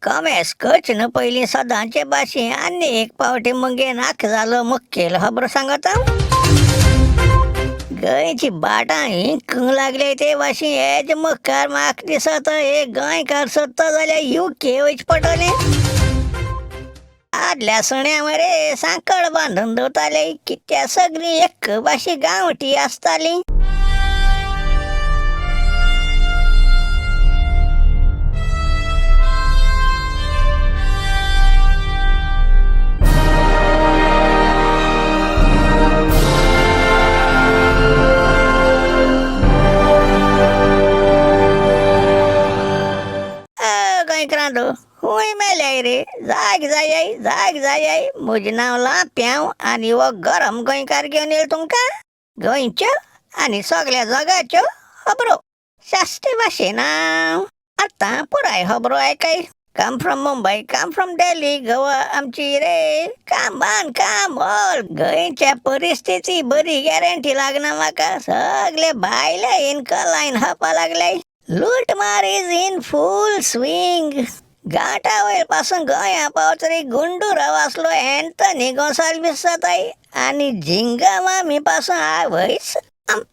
कमेस कच न्हू पयलीं सदांचे भाशेन आनी एक पावटी मुगे नाक जालो मुखेल खबर सांगता. गोंयची बाटां हिंकूंक लागले ते भाशेन हेज मुखार म्हाका दिसता हे गोंयकार सोदता जाल्यार युके वयचें पडटलें. आदल्या सुण्या मरे सांकळ बांदून दवरताले कित्याक सगळीं एक भाशे गांवठी आसताली. गोंयकारांनो खूंय मेल्याय रे, जाग जायाय जाग जायाय. म्हजें नांव लांप्यांव आनी हो गरम गोंयकार घेवन येयला तुमकां गोंयच्यो आनी सगल्या जगाच्यो खबरो शास्त्री भाशेन. आतां पुराय खबरो आयकाय. Come from Mumbai, come from Delhi, Goa आमची रे काम काम ऑल. गोंयच्या परिस्थिती बरी गॅरंटी लागना म्हाका. सगले भायले येवन कलायन खावपा लागले. लूटमार is in full swing. घाटा वयर पासून गोंया पावतरी गुंडूराव आसलो एंथनी गोंसाल्वीस जाताय आनी झिंगा मामी पासून आवयस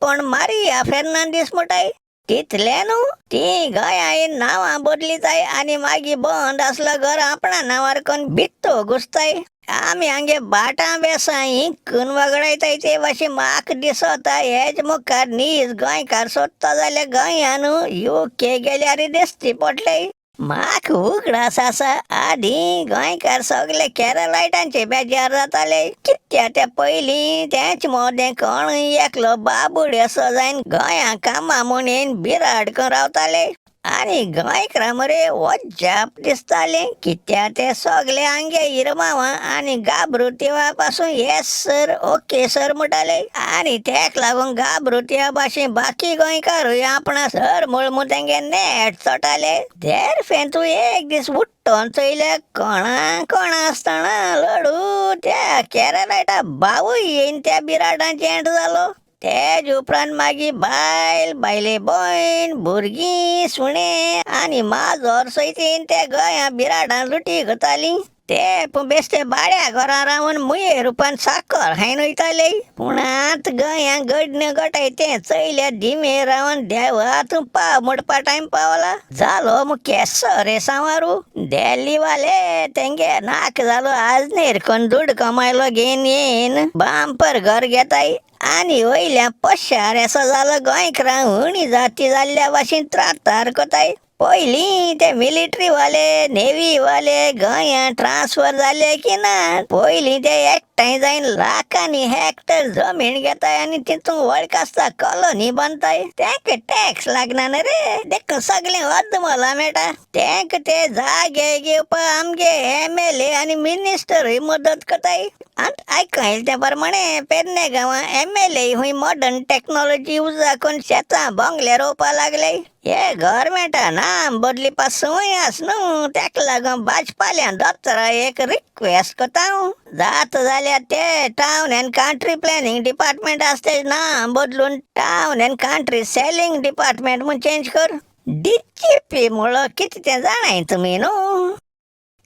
पण मारिया फेर्नांदीस म्हणटाय. तितलें न्हू, ती गोंया नांवां बदलिताय आनी मागीर बंद आसलो घर आपणा नांवार करून भित्तो घुसताय. आमी हांगे भाटां बेसां हिंकून वगडायताय ते भाशेन म्हाका दिसता. हेज मुखार नीज गोंयकार सोदता जाल्यार गोंया न्हू युके गेल्यार दिसती पडले. म्हाका उगडास आसा आदीं गोंयकार सगले केरलायटांचे बेजार जाताले कित्याक ते पयलीं तेंच मोदें कोणूय एकलो बाबुड असो जायन गोंया कामां म्हूण येवन बिराड करून रावताले. आनी गोंयकारां मरे अजाप दिसतालें कित्याक ते सगले हांगे इरमांवां आनी गाब्रुतिवा पासून येस सर ओके सर म्हणटाले. आनी तेक लागून गाब्रुतिवा भाशेन बाकी गोंयकारूय आपणा सर म्हूण म्हूण तेंगे नेट चोटाले. देर तूं एक दीस उठ्ठोन चोयल्यार कोणा कोणा आसतना लडू त्या केरलायटा बावूय येवन त्या बिराडान जेंट जालो. तेज उपरांत मागीर बायल, बायले भयण, भुरगीं, सुणे आनी माजर सयत येवन त्या गोंया बिराडान लुटी करतालीं. ते पूण बेश्टे भाड्या घरां रावन मुये रुपान साकर खायन वयताले. पूण आतां गोंया गडण्यो गटाय तें चोयल्यार दिमे रावन देवा तूं पाव म्हणपा टायम पावला. जालो मग केसो रे सांवारू. दिल्लीवाले तेंगे नाक जालो आजनेर कोण दुड कमायलो घेवन येवन बांपर घर घेताय. आनी वयल्या पश्यार असो जालो गोंयकारां उणी जाती जाल्ल्या भाशेन त्रातार कोताय. पयलीं ते मिलिटरीवाले नेवीवाले गोंया ट्रान्सफर जाले की ना पयलीं ते एकठांय जायन लाखांनी हेक्टर जमीन घेताय आनी तितूंत वळख आसता कॉलनी बांदताय. तेंका टॅक्स लागना न्हू रे, देखून सगळें अर्द मोला मेळटा. तेंका ते जागे घेवपाक आमगे एमएलए आनी मिनिस्टरूय मदत करताय. आतां आयकूंक येयलें ते प्रमाणे पेडणे गांवां एमएलए खूंय मॉडर्न टॅक्नोलॉजी यूज करून शेतां बंगले रोवपा लागले. हे गव्हर्मेंटा नाम बदलिपा संवय आस न्हू, तेका लागून भाजपाल्यान दोतोरा एक रिक्वेस्ट करता हांव. जाता जाल्यार ते town and country planning department आसा तेजें नांव बदलून town and country selling department म्हूण चेंज कर. डीजीपी म्हणलो कितें तें जाणाय तुमी न्हू?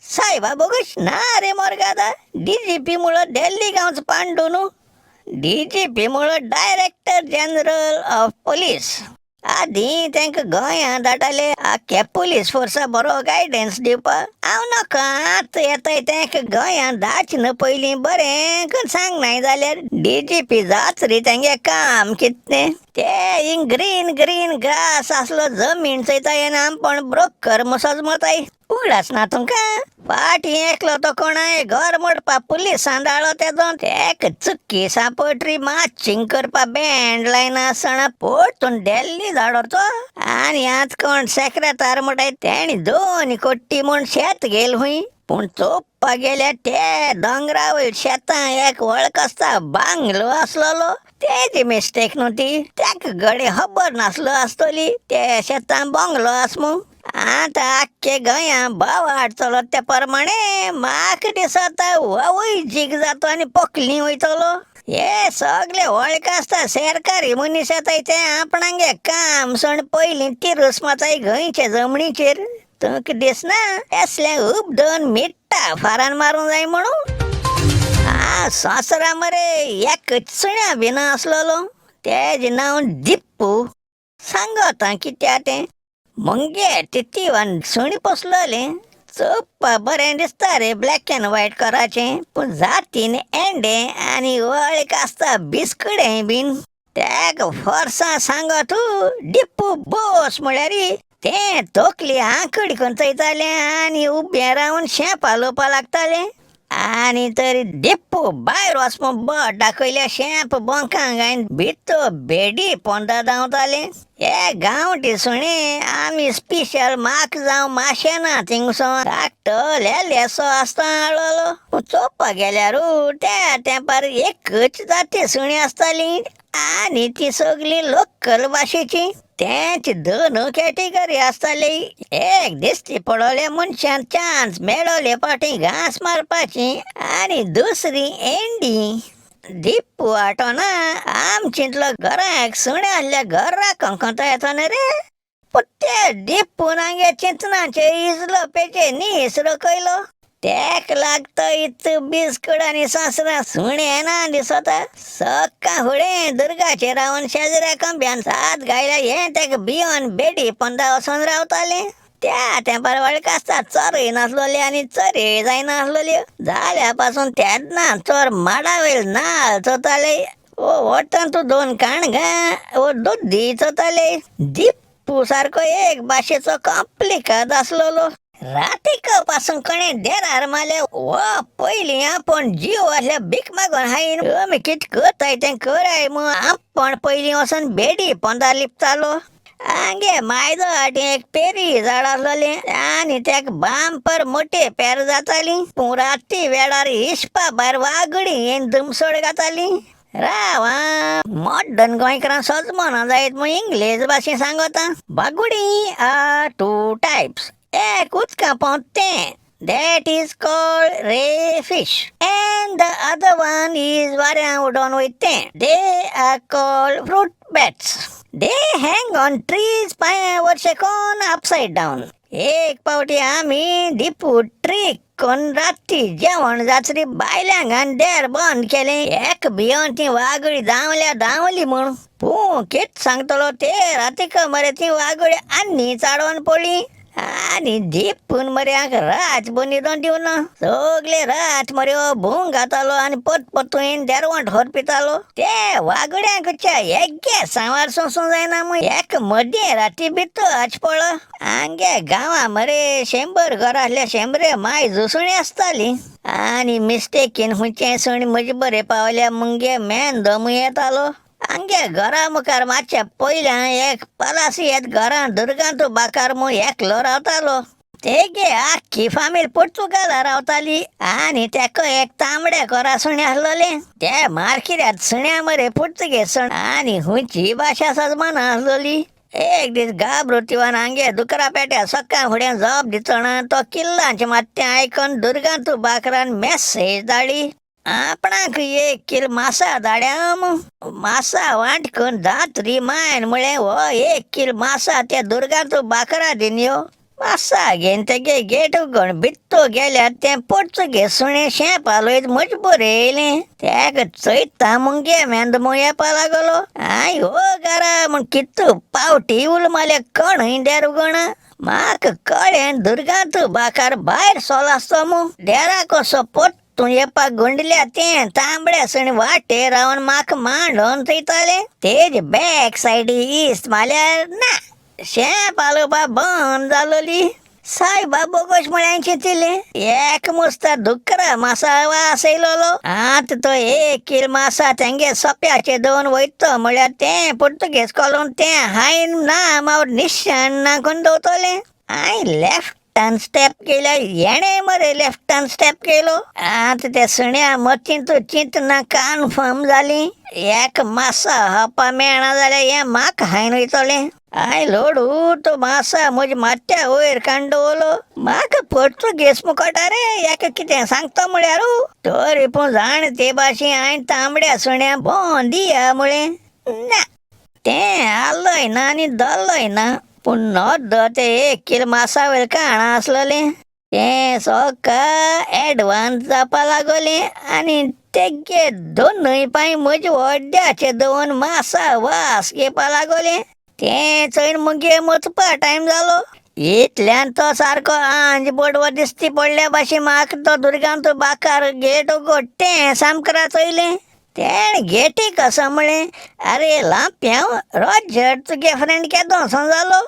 सायबा बोगस ना रे मोरगादा. डीजीपी म्हणलो दिल्ली गांवचो पांडू न्हू. डीजीपी म्हणलो डायरेक्टर जनरल ऑफ पोलीस. आदीं तेंका गोंया धाडटाले आख्ख्या पुलीस फोर्सा बरो गायडन्स दिवपाक. हांव नाका आतां येताय तेंका गोंया धाडचे न्हू पयलीं बरें करून सांगनाय जाल्यार डीजीपी जात रे तेंगे काम कितें ते. हिंग ग्रीन ग्रीन ग्रास आसलो जमीन चोयताय आनी आमपण ब्रोकर मसोज मताय. उगडास ना तुमकां? फाटीं एकलो तो कोणाय घर मोडपा पुलिसान धाडलो तेजो. तेका चुकी सांपडरी माचिंग करपा बँड लायना आसतना परतून दिल्ली धाडो तो. आनी आतां कोण सेक्रेतार म्हणटाय तेणी 2 कोटी म्हूण शेत घेयल खूंय. पूण चोवपा गेल्यार ते दोंगरा वयर शेतां एक वळख आसता बांगलो आसलेलो. तेजी मिस्टेक न्हू ती, तेका घडये खबर नासलो आसतली ते शेतां बंगलो आस म्हूण. आतां आख्खे गोंया बोवाळ चलत ते प्रमाणे म्हाका दिसता होवूय जीक जातो आनी पोखली वयतलो. हे सगळे वळख आसता सरकारी मनीस येताय ते आपणागे काम सोड पयलीं तिरूस माताय गोंयचे जमणीचेर. तुमकां दिसना असलें उबदून मिट्टा फारान मारूंक जाय म्हणून. आ संवसारा मरे एकच सुण्या बीन आसलेलो, तेजें नांव दिप्पू. सांगता कित्या तें, मुगे तितीवान सुणी पोसलोलें, चोवपा बरें दिसता रे ब्लॅक एन्ड व्हायट कराचें, पूण जातीन एंडे आनी वळीक आसता बिस्कुडें बीन. तेका फोर्सान सांगत डिप्पू बोस म्हळ्यार तें तकली आंकडी करून चोयतालें आनी उबें रावन शें पालोवपा लागतालें. आनी तरी डिप्पू भायर वचपा बोट दाखयल्या शेंप बोंकांक आनी भितर बेडी पोंदा धांवतालें. हे गांवठी सुणें आमी स्पेशल म्हाक जावं माशेना थिंगसो धाकटो लेलेसो आसता हाडलोलो. पूण चोवपा गेल्यार त्या तेंपार एकच जाती सुणीं आसतालीं आनी ती सगळीं लोकल भाशेची. तेंच दोन कॅटेगरी आसताली. एक दिश्टी पडोले मनशान चान्स मेळोले फावटी घांस मारपाची आनी दुसरी एंडी. दिप्पू आठवना आमचींतलो घराक सुणें आसल्या घरा कंकता येता न्ही रे, पूण ते दिप्पून हांगे चिंतनाचे इजलो पेचे नीस रकयलो. तेक लागता इत बिस्कुट आनी सासरां सुणें येना दिसता. सक्का फुडें दुर्गाचेर रावन शेजऱ्या कंब्यान सात गायल्या हें तेका भियोन बेडी पोंदा वचोन रावतालें. त्या तेंपार वळख आसता चरय नासलोले आनी चरय जायनासलोल्यो. जाल्या पासून तेन्ना चोर माडावयल नाल चोताले, ओ वटान तूं दोन काणगां ओ दुद्दी चोताले. दिप्पू सारको एक भाशेचो कॉम्प्लिकाद आसलोलो. रातीक पासून कोणे देरार मारल्या हो पयलीं आपूण जीव आसल्या भीक मागून हायन आमी कित करताय तें कराय म्हूण आपूण पयलीं वचोन बेडी पोंदा लिपतालो. आंगे मायदो आटी एक पेरी झाड आसलोलें आनी तेका बांपर मोटे पेर जाताली, पूण राती वेळार हिसपा भायर वागडी येवन धुमसोड घाताली. राव मॉडर्न गोंयकारां सजमना जायत म्हूण इंग्लेज भाशेन सांगता. बागुडी आर टू टायप्स. एक उदका पोंत तें, that is called ray fish, and the other one is वाऱ्यान उडोवन वयता तें, they are called fruit bats. They hang on trees पांया वरशे कोन अपसायड डावन. एक पावटी आमी दिपू ट्रीक कोन राती जेवण जात्री बायल्यांक आनी देर बंद केलें. एक भियोन ती वागडी धांवल्या धांवली म्हूण. पूण कित सांगतलो ते रातीक मरे ती वागडी आनी चाडोवन पडली आनी दिपून मरे रात भर न्हिदोन दिवना. सगळे रात मरे हो भूंग घातालो आनी परत परतून देरवंट होरपितालो. ते वागड्यांक एगे सांवार सोंसूं जायना म्हूण एक मदीं राती भितर आच पडलो. आमगे गांवा मरे 100 घरां आसल्या 100 माय सुणी आसताली आनी मिस्टेकीन खंयचें सुणी म्हजे बरें पावल्या मुगे मेन दमू येतालो. आमगे घरा मुखार मातशें पयल्यान एक पलासी येत घरां दुर्गांतू बाकार म्हूण एकलो रावतालो. तेगे आख्खी फामील पुर्तुगाला रावताली आनी तेका एक तांबड्या कोरा सुणें आसलोलें. ते मार्किऱ्यात सुण्या मरे पुर्तुगेज सण आनी खंयची भाशा सजमाना आसलोली. एक दीस गाब्रुतिवान आमगे दुकरा पेट्या सकाळ फुडें जॉब दितना तो किल्लांचें मात्तें आयकून दुर्गांतू बाकरान मॅसेज धाडली, आपणाक 1 किल मासा धाड्या. मासा वांट करून जात्री मायन म्हळें हो 1 किल मासा त्या दुर्गांतू बाकरा दिन यो. मासा घेवन तेगे गेट उगण भित्तो गेल्यार तें पोर्तुगेज सुणें शें पालयत मजबूर येयलें. तेका चोयता मुगे मेंद म्हूण येवपा लागलो. I हो घरा म्हूण कितू पावटी उल मारल्या कोणूय देर उगण. म्हाका कळ्ळें दुर्गांतू बाकार भायर सोल आसतो म्हूण. देरा कसो तूं येपाक गुंडल्या तें तांबड्या सुणे वाटेर रावन म्हाका मांडोवन थंयतालें. तेज बॅक सायडी इस्ट मारल्यार ना शें पालोवपा बंद जालोली. सायबा बोगोश म्हळ्यार चिंतिल्लें एक मुस्ता दुकरा मासा वास येयलोलो. आतां तो 1 किल मासा तेंगे सोप्याचे दवरून वयतो म्हळ्यार तें पुर्तुगेज कोलोन तें हायन ना मावर निशाण ना करून दवरतलें. हांवें लेफ्ट टर्न स्टेप केल्या येणें मरे लेफ्ट टर्न स्टेप केलो. आतां त्या सुण्या मतींत चिंतना कन्फर्म जाली, एक मासा हपा मेळना जाल्यार हें म्हाका हायन वयतलें. हांवें लोडू तो मासा म्हज्या माथ्या वयर काडून दवरलो. म्हाका पुर्तुगेज मुखोटा रे एका कितें सांगता म्हळ्यार, तरी पूण जाण ते भाशेन हांवें तांबड्या सुण्या बोन दिया म्हळें. ना तें आल्लय ना आनी दल्लय ना. पूण नद्द ते एक कील मासा वयर काणां आसलेलें तें सोका एडवान्स जावपा लागोलें आनी तेगे दोनूय पांय म्हजे व्हड्ड्याचे दवरून मासा वास घेवपा लागोलें. तें चोयन मुगे वचपा टायम जालो. इतल्यान तो सारको आंज बोडवो दिसती पडल्या भाशेन म्हाका तो दुर्गांत बाकार गेट उगड तें सामकारा चोयलें. तेणें गेटी कसो म्हळें, आरे लांप्यांव, रोजर तुगे फ्रेंड केदोसो जालो.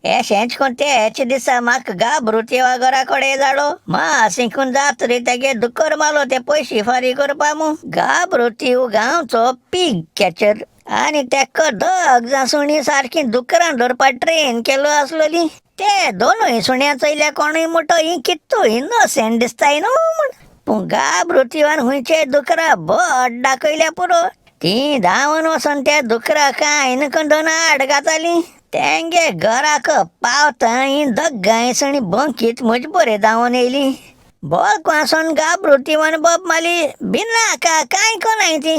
एशेंच कोन तेच दिसा म्हाका गाब्रू तेवा घरा कडेन जालो. मास इंकून जात रे तेगे दुकर मारलो ते पयशे फारीक करपा मू. गाब्रू तीव गांवचो पीग कॅचर आनी तेका दोग जाण सुणी सारकी दुकरां धरपा ट्रेन केलो आसलोली. ते दोनूय सुण्या चोयल्या कोणूय मोटो ही कित्तू इनोसेंट दिसताय न्हू म्हूण. पूण गाब्रू तिवान खुंयचे दुकरा बोट दाखयल्या पुरो, ती धांवन वचोन त्या दुकरा कांय न्हय दोन आड घाताली. तेंगे घराक पावता ही दोगांय सुणी बंकीत म्हजे बरें धांवन येयली. बोल्कांसून गाब्रू तिवान बोब मारली, भिनाका कांय कोनाय ती.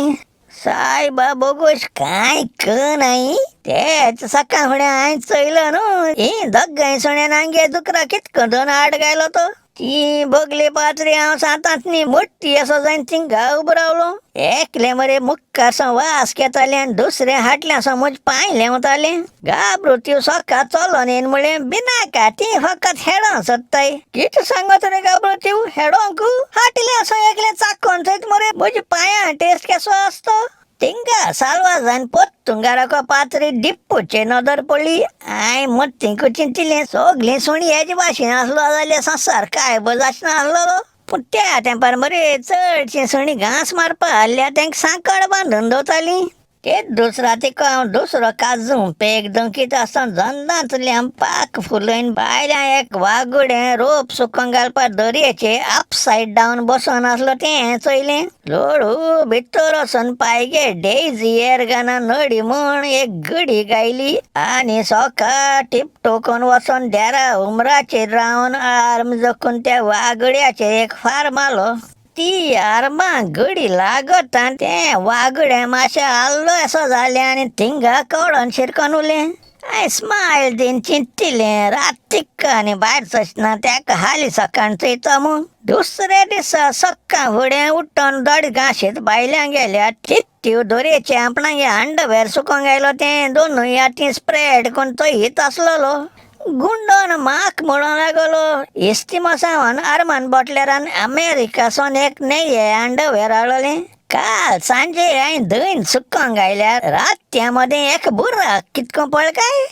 सायबा बोगोश कांय कनाय. तेच सकाळ फुडें हांवें चोयलो न्हू, ही दोगांय सुण्यान आमगे दुकरा कितको दोन आड घायलो तो. ती बगले पात्री हांव सांतांत न्ही मोठी असो जायन थिंगा उबो रावलो. एकलें मरे मुखार वास घेतालें आनी दुसरें हाटल्या समज पांय लेंवतालें. गाब्रू त्यो सकाळ चलोन येन म्हळें, भिनाका ती फकत हेडों सोदताय. कितें सांगत रे गाब्रू त्यो हेडोंक हाटलें असो एकलें चाकोन थंयच मरे म्हज्या पांयां टेस्ट केसो आसतो. थिंगा साल्वाजान पोत्तून घराको पात्री डिप्पूचे नदर पडली. हांवें मत्तींक चिंतिलें, सगलीं सुणी हेजे भाशेन आसलो जाल्यार संवसार काय बरो जावचो नासलेलो. पूण त्या तेंपार मरे चडशीं सुणीं घांस मारपा आहल्या तेंका सांकळ बांदून दवरतालीं. तेच दुसरा तिका हांव दुसरो काजू पेक दंकीत आसतना जंदांतल्यान पाक फुलयन भायल्यान एक वागुडें रोप सुकोवंक घालपा दरयेचे अपसायड डावन बसून आसलो तें चोयलें. लोळू भितर वचून पायगे डेजी एरगाना नडी म्हूण एक गडी गायली आनी सोका टिपटोकून वचून देरा उमराचेर रावन आर्म जखून त्या वागड्याचेर एक फार मारलो. ती आर्मां गडी लागत आनी तें वागडें मातशें हाल्लो असो जालें आनी थिंगा कळोन शिरकोन उरलें. हांवें स्मायल दीन चिंतिलें, रातीक आनी भायर सरना तेका हालीं सकाळ चोयता म्हूण. दुसऱ्या दिसा सकाळ फुडें उठोन दोड घांशीत भायल्यान गेल्या तित्तीव दोरयेचे आपणागे अंडरवेर सुकोवंक घायलो तें दोनूय हातीं स्प्रेड करून चोयत आसलेलो. गुंडोन म्हाक म्हणूंक लागलो, इस्तिमसांवान आर्मान बोटलेरान अमेरिकासून एक नेये अंडरवेर हाडलेलें. काल सांजे हांवें दयन सुकोवंक घायल्यार रातच्या मदें एक बुराक कितको पळ काय.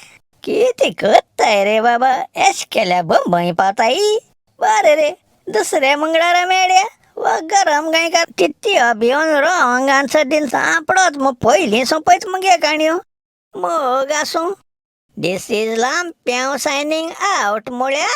कितें करताय रे बाबा, एश केल्या बंबय पावताय. बरें रे, दुसऱ्या मंगळारा मेळया. वा गरम गोंयकार तित्ती भिवन रॉंग आन्सर दीन सांपडत मग पयलीं सोंपयत मुगे काणयो. मोग आसूं. This is Lampiao signing out म्हळ्यार.